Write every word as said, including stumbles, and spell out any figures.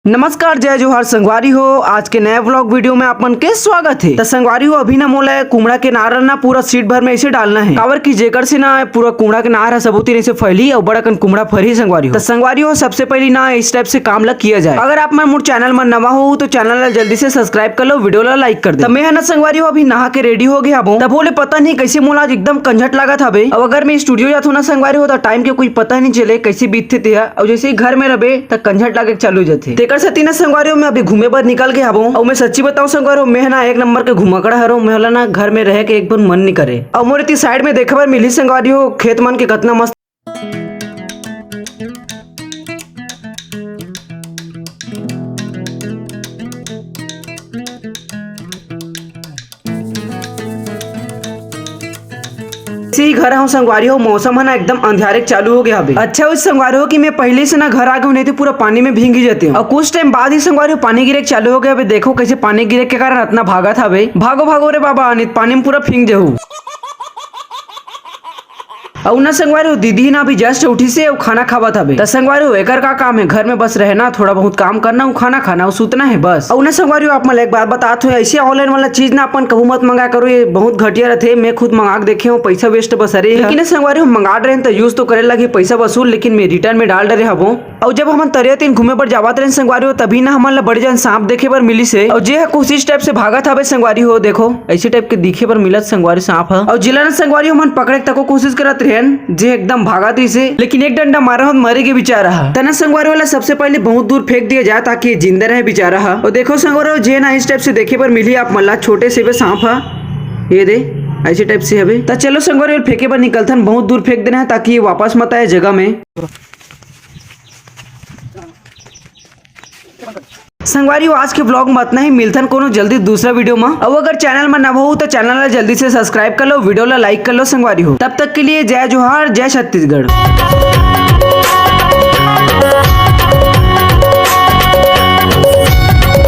नमस्कार, जय जोहार संगवारी हो। आज के नए vlog video में आप मन के स्वागत है। त संगवारी हो, अभी ना मोला कुमड़ा के नार ना पूरा सीट भर में ऐसे डालना है, काबर कि जेकर से ना पूरा कुमड़ा के नार ह सबो तीर ऐसे फैली और बड़ा कन कुमड़ा फरही संगवारी हो। त संगवारी हो, सबसे पहली ना इस type से काम ला किया जाए। अगर आप मन मोर channel में नवा हो तो channel ला जल्दी से subscribe कर लो, video ला like कर दे। त मैं ह ना संगवारी हो अभी नहा के ready हो गया हबो, तब बोले पता नहीं कैसे मोला आज एकदम कंझट लागत हवे। अब अगर मैं studio जाथो ना संगवारी हो तो time के कोई पता नहीं चले कैसे बीतथे तेहा। और जैसे ही घर में रहे त कंझट लागे चालू हो जाथे। तेकर सेती ना संगवारी हो, मैं अभी घूमे बर निकल गे हवं। अउ मैं सच्ची बताऊं संगवारी हो, मैं ना एक नंबर के घुमकड़ा हरव। मैं ला ना घर में रहे के एक बार मन नहीं करे। अउ मोर इति side में देखे बर मिली संगवारी हो, खेत मन के कतना मस्त इसी घर हूँ संगवारी हो, मौसम है ना एकदम अंधियारे के चालू हो गया हवे। अच्छा हुई संगवारी हो कि मैं पहले से ना घर आ गया हूँ, नहीं तो पूरा पानी में भींग ही जाते हूँ। और कुछ time बाद ही संगवारी हो पानी गिरे के चालू हो गया हवे। देखो कैसे पानी गिरे के कारण इतना भागत हवे। भागो भागो रे बाबा, नहीं तो पानी में पूरा भींग जाहू। अउ ना संगवारी हो, दीदी ना अभी just उठी से अउ खाना खावत हवे। त संगवारी हो, एकर का काम है? घर में बस रहना, थोड़ा बहुत काम करना, अउ खाना खाना, अउ सुतना है बस। अउ ना संगवारी हो, आप मन ला एक बात बतात हो, ऐसे online वाला चीज ना अपन कहूँ मत मंगा करो, ये बहुत घटिया रहते। मैं खुद मंगा के देखे हूँ, पैसा waste बस। अरे लेकिन ना संगवारी हो, मंगा रहे हैं तो use तो करे लगी, पैसा वसूल, लेकिन मैं return में डाल डरे हवो। अउ जब हमन तरिया तीर घूमे बर जावत रहेन संगवारी हो, तभी ना हमन ला बड़े जन सांप देखे बर मिलिस हे। अउ जे ह कुछ इस type से भागत हवे संगवारी हो, देखो ऐसे type के दिखे बर मिलत संगवारी सांप ह। अउ जेला ना संगवारी हो हमन पकड़े के तको कोशिश करत रहेन, जे एकदम भागत रहिस हे, लेकिन एक डंडा मारा हन, मरे के बेचारा ह। त ना संगवारी हो ला सबसे पहले बहुत दूर फेंक दिया जाए ताकि ये जिंदा रहे बेचारा ह। अउ देखो संगवारी हो, जे ना इस type से देखे बर मिली आप मन ला, छोटे से बे सांप ह, ये दे ऐसे type से हवे। त चलो संगवारी हो फेंके बर निकलथन, बहुत दूर फेंक देना है ताकि ये वापस मत आए जगह में। संगवारी हो, आज के vlog में इतना ही। मिलथन कोनो जल्दी दूसरा video में। अउ अगर channel में नवा हो तो channel ला जल्दी से subscribe कर लो, video ला like कर लो संगवारी हो। तब तक के लिए जय जोहार, जय छत्तीसगढ़।